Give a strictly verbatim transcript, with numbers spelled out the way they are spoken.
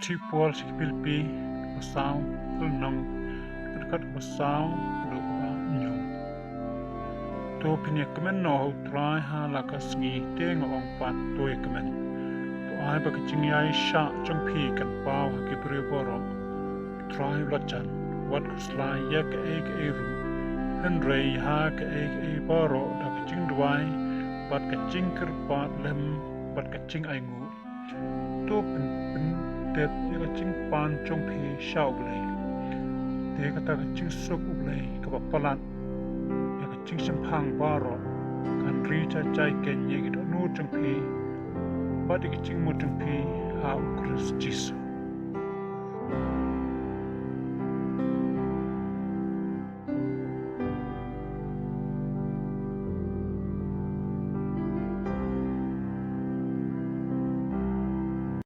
Ki Paul sha ki Philippi, kaba saw, ka lynnong, ka dkhot kaba saw, haduh kaba hynñiew. To phin ïa kmen noh ha U Trai ha la ka sngi, te nga ong pat, to ïa kmen. To ai ba ka jingïaishah jong phi kan paw ha ki briew baroh. U Trai u la jan, wat khuslai ïa kaei kaei ruh, hynrei ha kaei kaei baroh da ka jingduwai bad ka jingkyrpad lem bad ka jingainguh, to pyn, pyntip ïa ka jingpan jong phi sha U Blei. Te kata ka jingsuk U Blei kaba palat ïa ka jingshemphang baroh kan ri jai jai keiñ ïa ki dohnud jong phi bad ïa ka jingmut jong phi ha U Khrist Jisu.